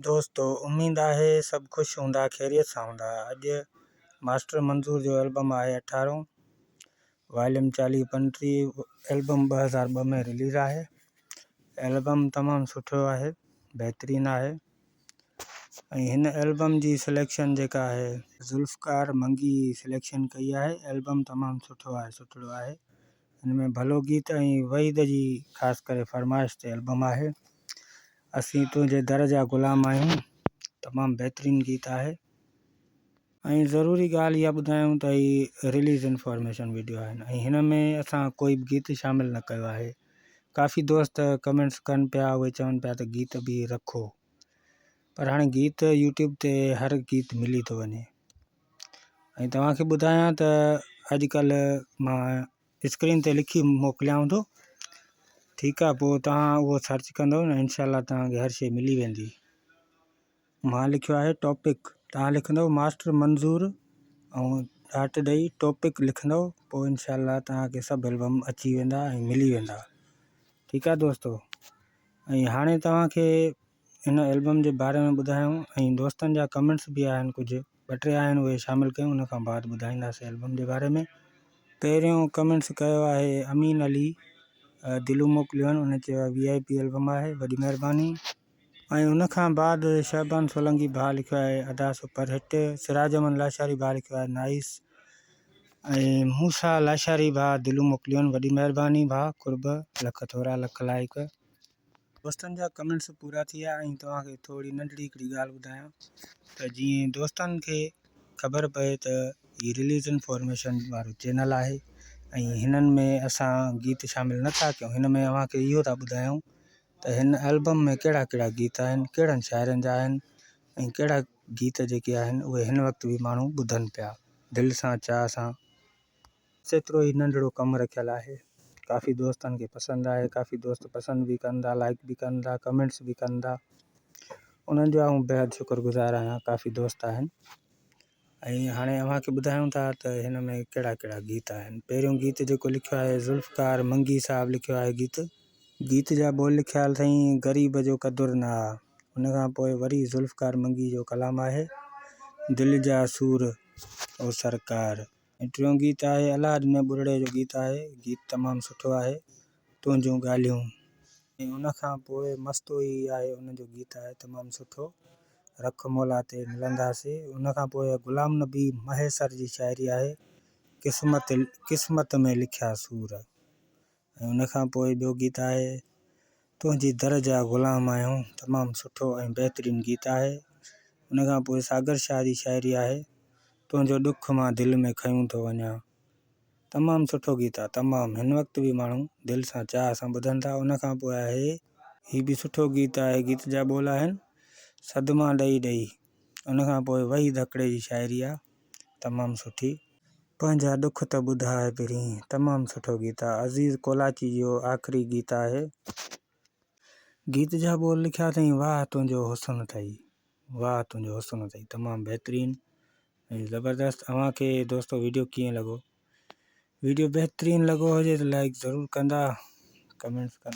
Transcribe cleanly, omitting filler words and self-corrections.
دوستو اميد آهي سڀ خوش هوندا خيريت سان هوندا اڄ ماسٽر منظور جو البم آهي اٺارهون واليوم چاليهه پنٽيهه البم 2002 ۾ رليز آهي البم تمام سٺو آهي بهترين آهي ۽ هن البم جي سليڪشن جيڪا آهي ذوالفقار منگي سليڪشن ڪئي آهي البم تمام سٺو آهي سٺڙو آهي هن ۾ ڀلو گيت ۽ وحيد جي خاص ڪري فرمائش تي البم آهي اسين تنهنجي در جا غلام آهيون تمام بهترين گيت آهي ۽ ضروري ڳالهه اها ٻڌايون ته هي رليز انفارميشن ويڊيو آهن ۽ هن ۾ اسان ڪوئي به گيت شامل نه ڪيو آهي ڪافي دوست ڪمينٽس ڪن پيا اهي چون پيا ته گيت به رکو پر هاڻي گيت يوٽيوب تي هر گيت ملي ٿو وڃي ۽ توهان کي ٻڌايان ته اڄڪلهه مان اسڪرين تي لکي موڪليانو ٿو ٺيڪ آ پوء توهان اهو سرچ ڪندو نه انشاء الله توهان کي هر شي ملي ويندي مان لکيو آهي ٽاپڪ توهان لکندو ماسٽر منظور ۽ ڊاٽ ڏئي ٽاپڪ لکندو پوء انشاء الله توهان کي سڀ البم اچي ويندا ۽ ملي ويندا ٺيڪ آ دوستو ۽ هاڻي توهان کي هن البم جي باري ۾ ٻڌايون ۽ دوستن جا ڪمينٽس به آهن ڪجهه ٻه ٽي آهن اهي شامل ڪيون ان کان بعد ٻڌائينداسين البم جي باري ۾ پهريون ڪمينٽس ڪيو آهي امين علي دلون موڪليون آهن ان چيو آهي وي آء پي البم آهي وڏي مهرباني ۽ ان کان بعد شعبان سولنگي ڀاء لکيو آهي ادا سپر هٽ سراج احمد لاشاري ڀاء لکيو آهي نائيس ۽ موسيٰ لاشاري ڀاء دلون موڪليون آهن وڏي مهرباني ڀاء قرب لک ٿورا لک لائق. دوستن جا ڪمينٽس پورا ٿي ويا ۽ توهان کي ٿوري ننڍڙي هڪڙي ڳالهه ٻڌايان ته جيئن دوستن کي خبر پئي ته هي رليز انفارميشن وارو چينل آهي ۽ هنن ۾ اسان گيت شامل نٿا ڪيون هن ۾ اوهان کي اهو ٿا ٻڌايون ته هن البم ۾ ڪهڙا ڪهڙا گيت آهن ڪهڙن شاعرن جا آهن ۽ ڪهڙا گيت جيڪي آهن اهي هن وقت به ماڻهو ٻڌن پيا دل سان چاهه سان ايترو ئي ننڍڙو ڪم رکيل آهي ڪافي دوستن کي پسند آهي ڪافي دوست پسند به ڪن ٿا لائڪ به ڪن ٿا ڪمينٽس به ڪن ٿا انهن جو آئون بيحد شڪر گذار آهيان ڪافي دوست آهن ۽ هاڻي اوهان کي ٻڌايون ٿا ته هن ۾ ڪهڙا ڪهڙا گيت آهن پهريون گيت جيڪو لکيو آهي ذوالفقار منگي صاحب لکيو آهي گيت گيت جا ٻول لکيا اٿئي غريب جو قدر نه آ ان کان پوء وري ذوالفقار منگي جو ڪلام آهي دل جا سور او سرڪار ۽ ٽيون گيت آهي الله ڏني ٻرڙي جو گيت آهي گيت تمام سٺو آهي تنهنجون ڳالهيون. ۽ ان کان پوء مستوئي آهي ان جو گيت آهي تمام سٺو رک مولا تي ملنداسي ان کان پوء غلام نبي مهيسر جي شاعري آهي قسمت قسمت ۾ لکيا سور ۽ ان کان پوء ٻيو گيت آهي تنهنجي در جا غلام آهيون تمام سٺو ۽ بهترين گيت آهي ان کان پوء ساگر شاهه جي شاعري آهي تنهنجو ڏک مان دل ۾ کنيون ٿو وڃان تمام سٺو گيت آهي تمام هن وقت به ماڻهو دل سان چاهه سان ٻڌن ٿا ان کان پوء آهي. هي به سٺو گيت آهي گيت جا ٻول آهن صدما ڏئي ڏئي ان کان پوء وحيد هڪڙي جي شاعري آهي تمام سٺي. پنهنجا ڏک ته ٻڌاء پرين تمام سٺو گيت آ عزيز ڪولاچي جو آخري گيت آهي. گيت جا ٻول لکيا اٿئي واھ تنهنجو حسن اٿئي واھ تنهنجو حسن اٿئي تمام بهترين ۽ زبردست اوهان کي دوستو ويڊيو ڪيئن لڳو ويڊيو بهترين لڳو هجي ته لائڪ ضرور ڪندا ڪمينٽس ڪندا.